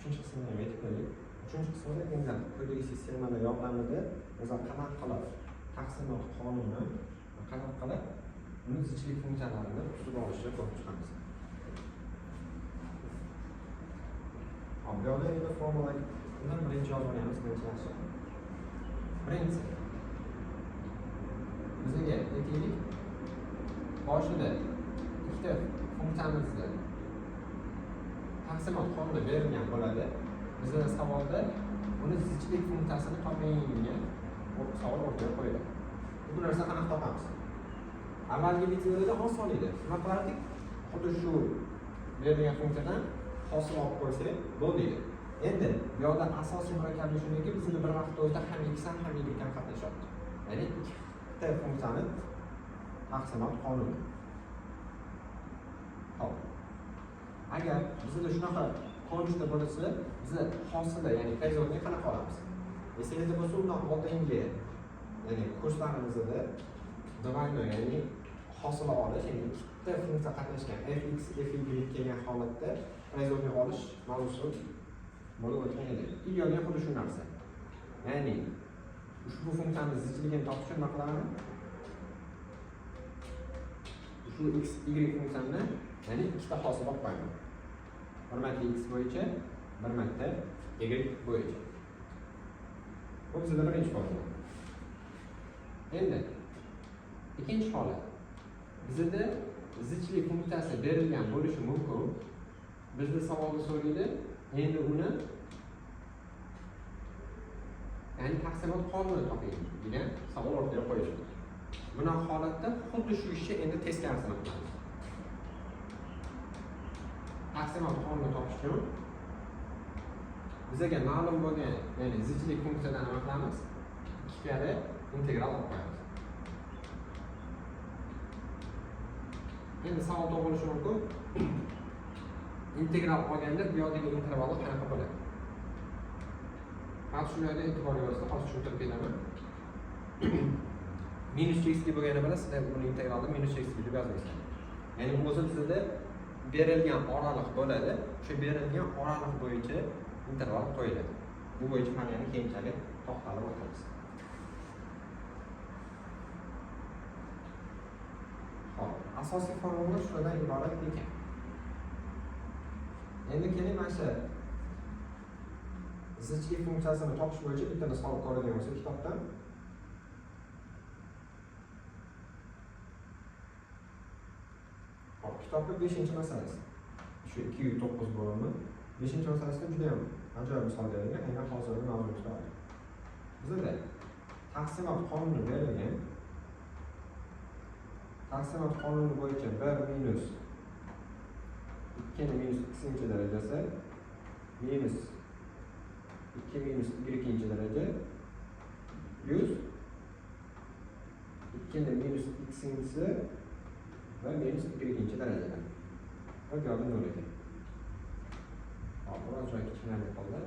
Uchinchi qismga ham yetib keldik. Uchinchi qismida endi quyidagi sistemalar yordamida biz qanaqa qilib taqsimot qonuni va qanaqa qilib uni zichlik funksiyalarini tuzib olishni ko'rib chiqamiz. Hop, bu yerda endi formula bundan birinchi yozib olamiz, birinchi yaxshi. Birinchisi bizga aytaylik, boshida ikkita funksiyamizni taqsimot qonuni berilgan bo'ladi. Bizda savolda uni zichlik funksiyasini toping degan savol o'rtaga qo'yiladi. Bu narsa qanaqa topamiz? Avvalgi videolarda oson edi. Nima qilardik? Xuddi shu berilgan funksiyadan hosil olib qo'ysak bo'ldi. Endi bu yerda asosiy murakkablik shundaki, bizda bir vaqtda o'zida ham x ham ham y ham qatnashyapti. Ya'ni ikkita funksiyani taqsimot qonuni. Hop. Agar bizda shunaqa ko'rinishda bo'lsa, biz hosili, ya'ni производный qanaqa olamiz? Esingizda bo'lsa, undan oldingi, ya'ni kurslarimizda двойной, ya'ni hosili olish, ya'ni ikkita funksiya qatnashgan fx, fy kelgan holatda производный olish mavzusi bo'lib o'tgan edi. Idealga xuddi shu narsa. Ya'ni ushbu funksiyani zichligini topish uchun nima qilaman? Ushbu x, y funksiyani, ya'ni ikkita hosil olib qo'yaman. Bir marta x bo'yicha, bir marta y bo'yicha. Bu bizda birinchi formula. Endi ikkinchi holat. Bizda zichlik funksiyasi berilgan bo'lishi mumkin. Bizda savolni so'raydi. Endi uni, ya'ni taqsimot qonunini toping degan savol o'rtaga qo'yiladi. Bunaqa holatda xuddi shu ishni endi teskarisini qilamiz. Taqsimot qonunini topish uchun bizga ma'lum bo'lgan, ya'ni zichlik funksiyadan nima qilamiz? Ikki karra integral olib qo'yamiz. Endi savol tug'ilishi mumkin. Integral olganda bu yoqdagi intervalni qanaqa bo'ladi? Hozir shu yerda e'tibor bersa, hozir tushuntirib ketaman. Minus cheksizlik bo'lgani bilan sizlar buni integralni minus cheksizlik deb yozmaysizlar. Ya'ni o'zi bizda berilgan oraliq bo'ladi. O'sha berilgan oraliq bo'yicha interval qo'yiladi. Bu bo'yicha ham yana keyinchalik to'xtalib o'tamiz. Xo'p, asosiy formula shulardan iborat ekan. Endi keling mana shu zichlik funksiyasini topish bo'yicha bitta misol ko'radigan bo'lsak kitobdan. Hop, kitobning 5-masalasi. Shu 209 bo'limi. 5-masalasida juda ham ajoyib misol berilgan, aynan hozirgi mavzumizga oid. Bizda taqsimot qonuni berilgan. Taqsimot qonuni bo'yicha 1 minus 2 minus x-inchi darajasi minus 2 minus y-inchi daraja 100 2 minus x-inchisi va minus y-inchi darajada. Va bu yerda 0 ekan. Hop, biroz joy kichkinalik qoldi.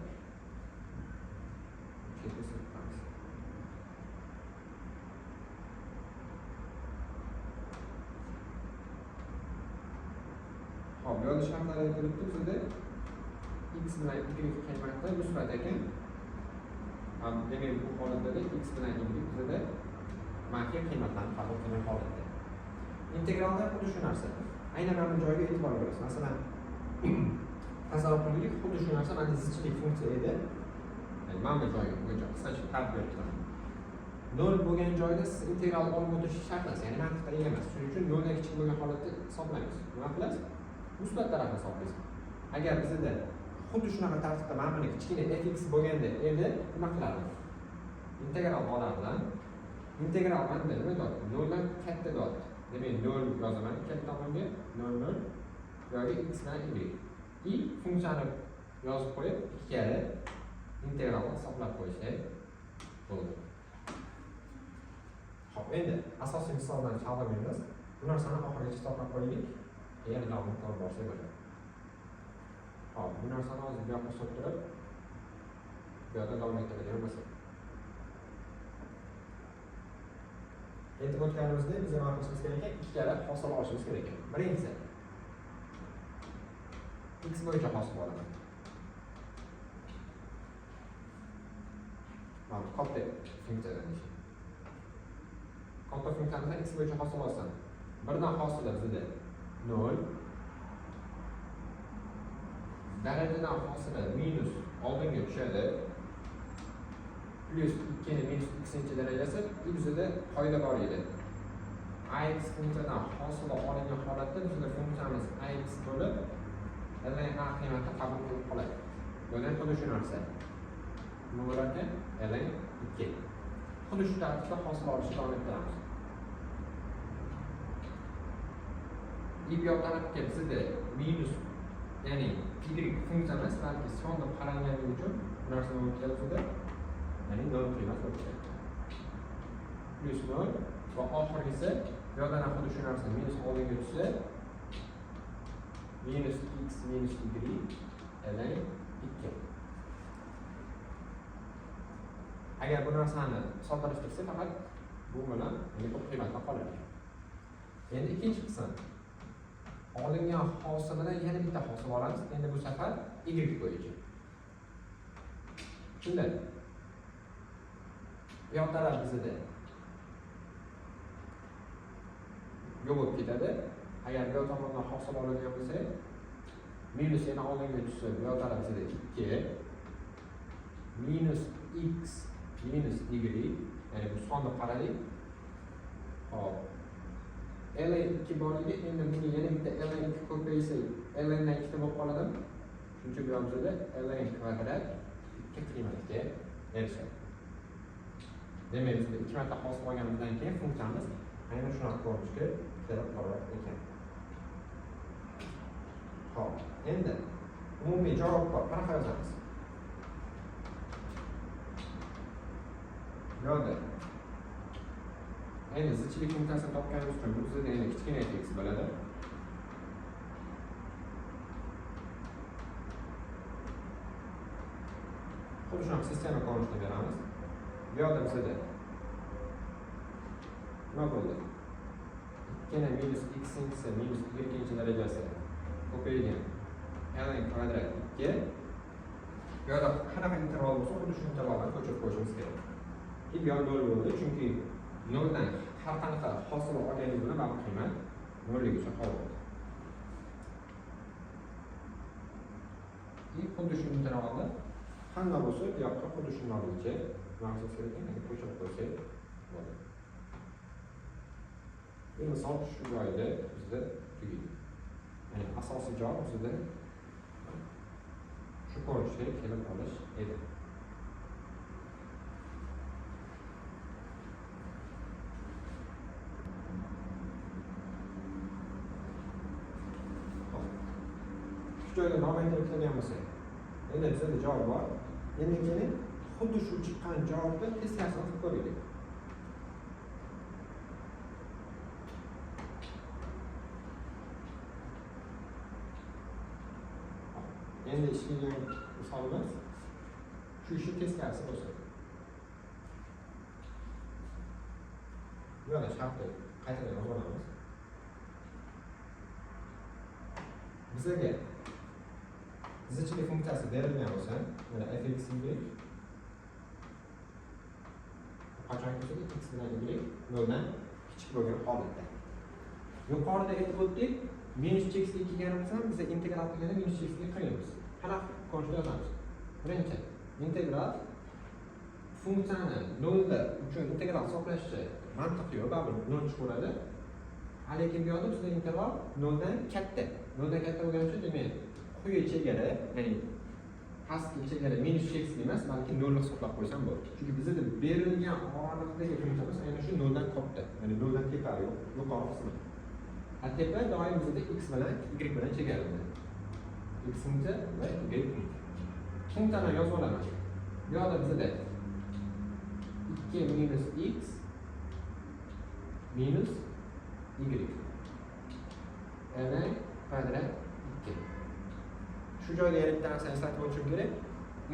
Chetga surib qo'yamiz. Hop, bu yerda shartlar aytilibdi bizda x bilan y qiymati musbat ekan. Demak, bu holatda x bilan y bizda manfiy qiymatlarni qabul qilgan holatda. Integralda xuddi shu narsa. Aynan mana bu joyga e'tibor berasiz. Masalan, tasavvur qilaylik, xuddi shu narsa mana zichlik funksiya edi. Ya'ni mana bu joyga bo'yicha qisqacha ta'rif berib ketaman. 0 bo'lgan joyda siz integral olib o'tish shart emas, ya'ni mantiqda emas. Shuning uchun 0 dan kichik bo'lgan holatda hisoblaymiz. Nima qilasiz? Musbat tarafini hisoblaysiz. Agar bizda xuddi shunaqa tartibda mana buni kichkina fx bo'lganda edi, nima qilardim? Integral olardim. Integral menda nima deyapti? 0 dan katta deyapti. Demak, 0 yozaman ikkala tomonga, 0 0 yoki x bilan y. I funksiyani yozib qo'yib, ikki karra integralni hisoblab qo'ysak bo'ldi. Xo'p, endi asosiy misoldan chalg'imaymiz. Bu narsani oxirigacha hisoblab qo'yaylik. Yana davomini ko'rib borsak bo'ladi. Hop, bu narsani hozir bu yoqqa solib turib, bu yoqda davom ettiradigan bo'lsak. Aytib o'tganimizdek, biz nima qilishimiz kerak ekan? Ikki karra hosil olishimiz kerak ekan. Birinchisi x bo'yicha hosil olaman. Katta funksiyadan ishi. Katta funksiyamizdan x bo'yicha hosil olsam, birdan hosili bizda 0, darajadan hosili minus oldinga tushadi, plyus 2 ni minus x-inchi darajasi, bizda qoida bor edi. Ax funksiyadan hosil olingan holatda bizda funksiyamiz ax bo'lib, ln a qiymati qabul qilib qoladi. Bundan xuddi shu narsa. Nima bo'lar ekan? Ln 2. Xuddi shu tartibda hosil olishni davom ettiramiz. Bu yoq tarafga bizda minus, ya'ni y funksiya emas, balki son deb qaralganligi uchun bu narsa nima bo'lib ketadi bizda? Ya'ni 0 qiymat bo'lib ketadi. Plyus 0 va oxirgisi bu yoqdan ham xuddi shu narsa minus oldinga tushsa minus x minus y ln 2. Agar bu narsani soddalashtirsak, faqat bu bilan bu qiymatlar qolar ekan. Endi ikkinchi qism. Olingan hosilidan yana bitta hosil olamiz. Endi bu safar y bo'yicha. Shunda bu yoq taraf bizda yo'q bo'lib ketadi. Agar bu yoq tomondan hosil oladigan bo'lsak, minus yana oldinga tushsa, bu yoq taraf bizda 2 minus x minus y, ya'ni bu son deb qaradik. Xo'p. Ln 2 borligi, endi buni yana bitta ln 2 ko'paysa, ln dan 2 ta bo'lib qoladimi? Shuning uchun bu yoq bizda ln kvadrat 2 qiymatga erishadi. Demak, bizda 2 marta hosil olganimizdan keyin funksiyamiz aynan shunaqa ko'rinishga kelib qolar ekan. Xo'p, endi umumiy javob bor. Qanaqa yozamiz? Bu yoqda endi zichlik funksiyasini topganimiz uchun bu bizda endi kichkina fx bo'ladi. Xuddi shunaqa sistema ko'rinishida beramiz. Bu yoqda bizda nima bo'ldi? 2 minus x-inchisi minus y-inchi darajasi ko'paygan ln kvadrat 2. Bu yoqda qanaqa interval bo'lsa, xuddi shu intervaldan ko'chirib qo'yishimiz kerak. Bu yoq 0 bo'ldi, chunki 0 dan har qanaqa hosil olganingiz bilan baribir qiymat 0ligicha qoladi. Xuddi shu intervalda qanday bo'lsa, bu yoqqa xuddi shu nolgacha nima qilsak kerak ekan, ko'chirib qo'ysak bo'ladi. Bu misol shu joyda bizda tugaydi. Ya'ni asosiy javob bizda shu ko'rinishga kelib qolish edi. Shu joyda davom ettirib ketadigan bo'lsak, endi bizda javob bor. Endi keling, xuddi shu chiqqan javobni teskarisini qilib ko'raylik. Endi ishlaydigan misolimiz shu ishni teskarisi bo'lsa. Bu yerda shartni qaytadan yozib olamiz. Bizga zichlik funksiyasi berilgan bo'lsa, mana fx y qachonki bo'lsa x bilan y 0 dan kichik bo'lgan holatda. Yuqorida aytib o'tdik, minus cheksizlik kelganimizda ham biz integral qilganda minus cheksizlik qilmaymiz. Qanaqa ko'rinishda yozamiz? Birinchi, integral funksiyani 0 uchun integral hisoblashchi mantiq yo'q, baribir 0 chiqaveradi. Lekin bu yerda bizda interval 0 dan katta. 0 dan katta bo'lgani uchun demak, quyi chegara, ya'ni pastki chegara minus cheksiz emas, balki 0 ni hisoblab qo'ysam bo'ladi. Chunki bizda berilgan oraliqdagi funksiyamiz aynan shu 0 dan katta, ya'ni 0 dan tepa yuqori qismi. Tepa doim bizda x bilan y bilan chegaralanadi. X funksiya va y funksiya. Funksiyani yozib olaman. Bu yerda bizda 2 minus x minus y ln kvadrat 2. Shu joyda yana bitta narsani eslatib o'tishim kerak.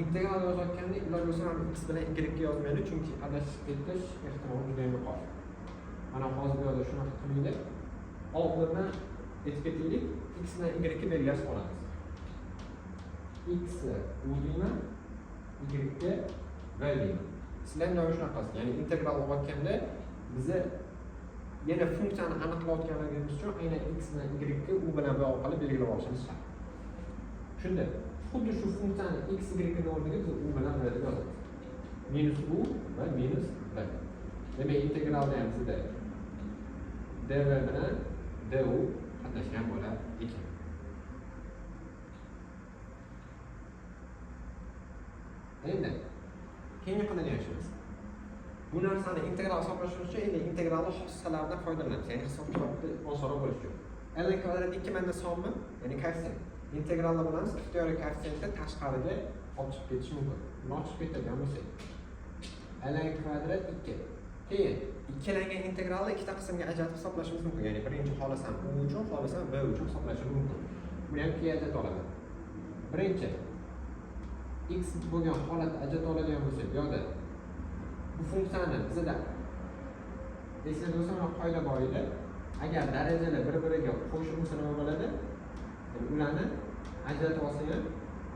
Integral yozayotganda iloj bo'lsa ham x bilan y ga yozmaylik, chunki adashib ketish ehtimoli juda yuqori. Mana hozir bu yerda shunaqa qilmaylik. Oldindan aytib ketaylik, x bilan y ga belgilashib olamiz. X u deyman, y ga v deyman. Sizlar ham doim shunaqasi, ya'ni integral olayotganda biza yana funksiyani aniqlayotganligimiz uchun aynan x bilan y ga u bilan v orqali belgilab olishimiz shart. Shunda xuddi shu funksiyani x, y ni o'rniga biz u bilan v deb yozamiz. Minus u va minus v. Demak, integralda ham bizda dv bilan du qatnashgan bo'lar ekan. Endi keyingi qiladigan ishimiz. Bu narsani integral hisoblashimiz uchun endi integralni xossalaridan foydalanamiz. Ya'ni hisob-kitobni osonroq bo'lishi uchun. Ln kvadrat 2 manda sonmi? Ya'ni koeffitsient. Integralni bilamiz, ixtiyoriy koeffitsiyentni tashqariga olib chiqib ketish mumkin. Buni olib chiqib ketadigan bo'lsak, ln kvadrat 2. Keyin ikkilangan integralni ikkita qismga ajratib hisoblashimiz mumkin. Ya'ni birinchi xohlasam u uchun, xohlasam v uchun hisoblashim mumkin. Buni ham keyin ajrata olaman. Birinchi x bo'lgan holatda ajrata oladigan bo'lsak, bu yoqda bu funksiyani bizada esingizda bo'lsa, mana qoida bor edi. Agar darajalar bir-biriga qo'shilsa nima bo'ladi? Ya'ni ularni ajratib olsa ham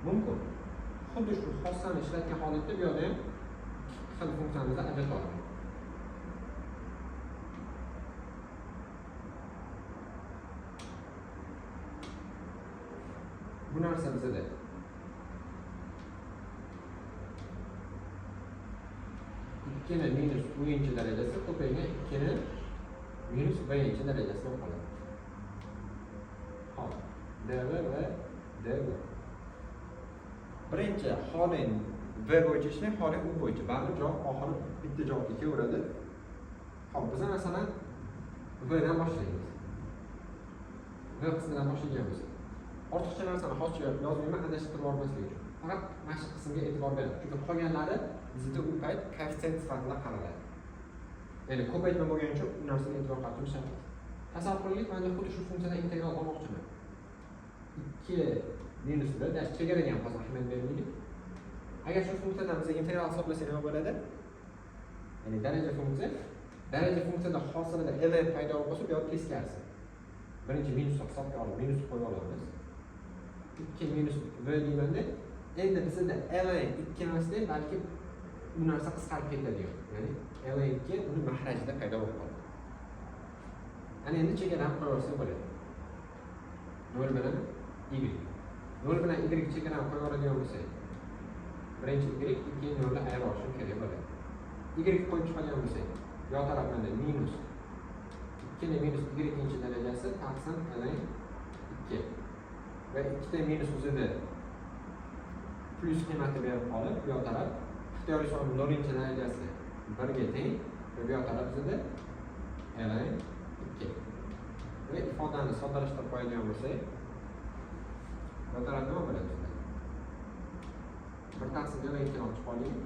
mumkin. Xuddi shu xossani ishlatgan holatda bu yoqda ham ikki xil funksiyamizni ajrata olamiz. Bu narsa bizada ikkini minus o'ninchi darajasi ko'paygan ikkini minus birinchi darajasi bo'lib qoladi. Xo'p, dv va dv. Birinchi xoling v bo'yicha ishlang, xoling u bo'yicha. Baribir javob oxiri bitta javobga kelaveradi. Xo'p, biz masalan v dan boshlaymiz. V qismidan boshlagan bo'lsak, ortiqcha narsani hozircha yozmayman, adashtirib yubormaslik uchun. Faqat mana shu qismga e'tibor beramiz. Chunki qolganlari bizda u payt koeffitsient sifatida qaraladi. Ya'ni ko'paytma bo'lgani uchun u narsaga e'tibor qaratishimiz shart emas. Tasavvur qilaylik, men xuddi shu funksiyadan integral olmoqchiman. 2 minus 1, dash chegaraga ham hozir ahamiyat bermaylik. Agar shu funksiyadan biz integral hisoblasak nima bo'ladi? Ya'ni daraja funksiya, daraja funksiyada hosilida ln paydo bo'lsa, bu yoq teskarisi. Birinchi minusni hisobga olib, minus qo'yib olamiz. 2 minus v deymanda, endi bizda ln 2 emasda, balki bu narsa qisqarib ketadigan. Ya'ni ln 2 uni mahrajida paydo bo'lib qoladi. Ana endi chegarani qo'yib olsak bo'ladi. 0 bilan y. 0 bilan y chegarani qo'yib oladigan bo'lsak, birinchi y, ikkinchi 0 ni ayirib olishim kerak bo'ladi. Y qo'yib chiqadigan bo'lsak, yoq tarafdan minus 2 ni minus y darajasi taqsim ln 2 va ikkita minus o'zida plyus qiymati berib qolib, bu yoq taraf ixtiyoriy son 0 darajasi 1 ga teng va bu yoq taraf bizda ln 2. Va ifodani soddalashtirib qo'yadigan bo'lsak, bu yoq taraf nima bo'ladi bizda? 1 taqsim ln 2 ni olib chiqib olaylik.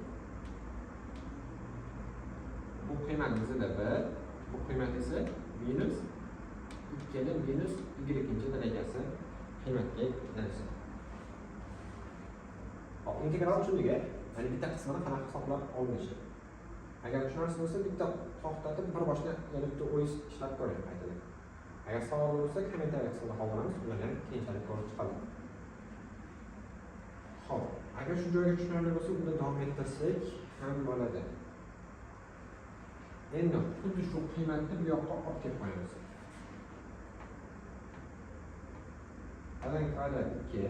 Bu qiymat bizda 1, bu qiymat esa minus 2 ni minus y darajasi qiymatga erishadi. Hop, integral tushundik, ya'ni bitta qismini qanaqa hisoblab olinishi. Agar tushunarsiz bo'lsa, bitta to'xtatib bir boshdan yana bitta o'y ishlab ko'ring qaytadan. Agar savol bo'lsa, kommentariy qismida qoldiramiz, ularni ham keyinchalik ko'rib chiqamiz. Xo'p, agar shu joyga tushunarli bo'lsa, unda davom ettirsak ham bo'ladi. Endi xuddi shu qiymatni bu yoqqa olib kelib qo'yamiz. Ln kvadrat 2.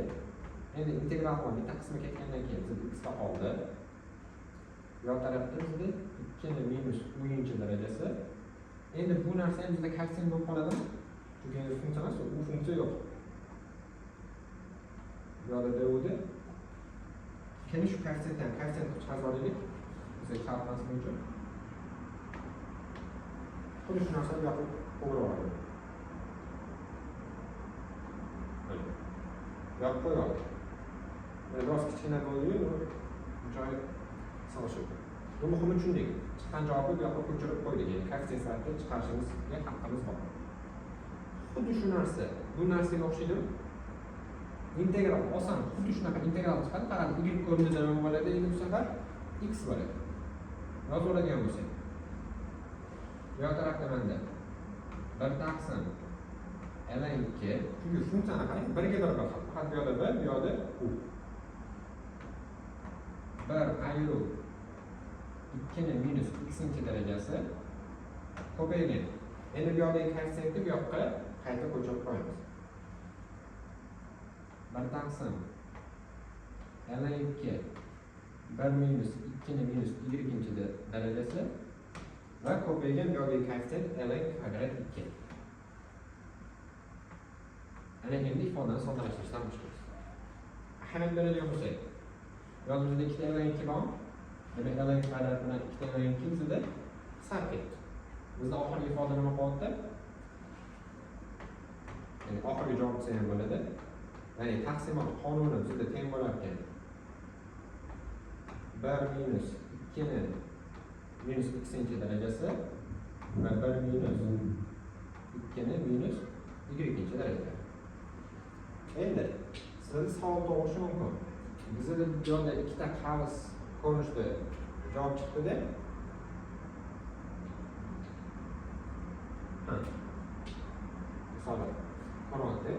Endi integral bitta qismi ketgandan keyin bizda x ta qoldi. Bu yoq tarafda bizda 2 ni minus 10 darajasi. Endi bu narsa ham bizda koeffitsient bo'lib qoladimi? Chunki endi funksiya emas, u funksiya yo'q. Bu yoqda dvda. Keyin shu koeffitsiyentni ham koeffitsient qilib chiqarib olaylik. Bizga chiqarmaslik uchun. Xuddi shu narsani bu yoqqa qo'yib olamiz. Yo'q qo'yib oldik. Mana biroz kichkina bo'ldi-yu, joyi sig'ishib. Bu muhimi tushundik. Chiqqan javobni bu yoqqa ko'chirib qo'ydik. Ya'ni koeffitsient sifatida chiqarishimizga haqqimiz bor. Xuddi shu narsa, bu narsaga o'xshaydimi? Integral olsam, xuddi shunaqa integral chiqadi, faqat y o'rnida nima bo'ladi endi bu safar? X bo'ladi. Yozib oladigan bo'lsak. Bu yoq tarafda menda 1 taqsim ln 2, chunki funksiyani qarang, birga bir bir xil. Faqat bu yoqda 1, bu yoqda u. 1 ayiruv 2 ni minus x darajasi ko'paygan. Endi bu yoqdagi koeffitsiyentni bu yoqqa qayta ko'chirib qo'yamiz. 1 taqsim ln 2 1 minus 2 ni minus y darajasi va ko'paygan bu yoqdagi koeffitsient ln kvadrat 2. Ana endi ifodani soddalashtirishdan boshlaymiz. Ahamiyat beradigan bo'lsak, yonimizda ikkita ln 2 bor. Demak, ln kvadrat bilan ikkita ln 2 bizda qisqarib ketdi. Bizda oxirgi ifoda nima qolyapti? Ya'ni oxirgi javob desa ham bo'ladi. Ya'ni taqsimot qonuni bizda teng bo'lar ekan 1 minus 2 ni minus x darajasi va 1 minus 2 ni minus y darajasi. Endi sizda savol tug'ilishi mumkin. Bizda bu yoqda ikkita qavs ko'rinishda javob chiqdi-da. Ha. Misol ko'ryapti.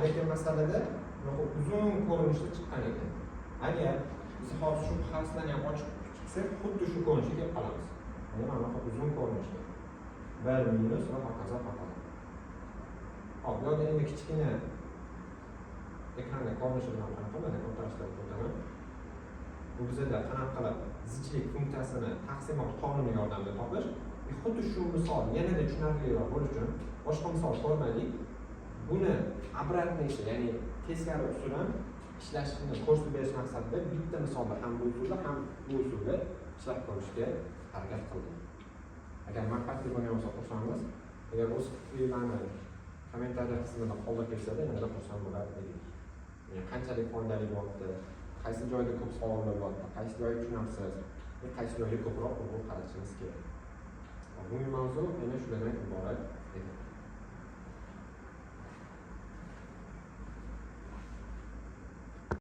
Lekin masalada bunaqa uzun ko'rinishda chiqqan ekan. Agar biz hozir shu qavslarni ham ochib chiqsak, xuddi shu ko'rinishga kelib qolamiz. Ya'ni mana bunaqa uzun ko'rinishda. 1 minus va hokazo hokazo. Hop, bu yoqda endi kichkina ekranda ko'rinishi bilan qanaqa mana ko'tarishtirib o'taman. Bu bizada qanaqa qilib zichlik funksiyasini taqsimot qonuni yordamida topish. Xuddi shu misol yanada tushunarliroq bo'lishi uchun boshqa misol ko'rmadik. Buni обратный ishi, ya'ni teskari usulan ishlashni ko'rsatib berish maqsadida bitta misolda ham bu usulda, ham bu usulda ishlab ko'rishga harakat qildim. Agar manfaatli bo'lgan bo'lsa xursandmiz. Agar o'z fikrlarini kommentariya qismida qoldirib ketsa, yanada xursand bo'lar edik. Ya'ni qanchalik foydali bo'lyapti, qaysi joyda ko'p savollar bo'lyapti, qaysi joyi tushunarsiz, qaysi joyga ko'proq urg'u qaratishimiz kerak. Bugungi mavzu ana shulardan iborat edi.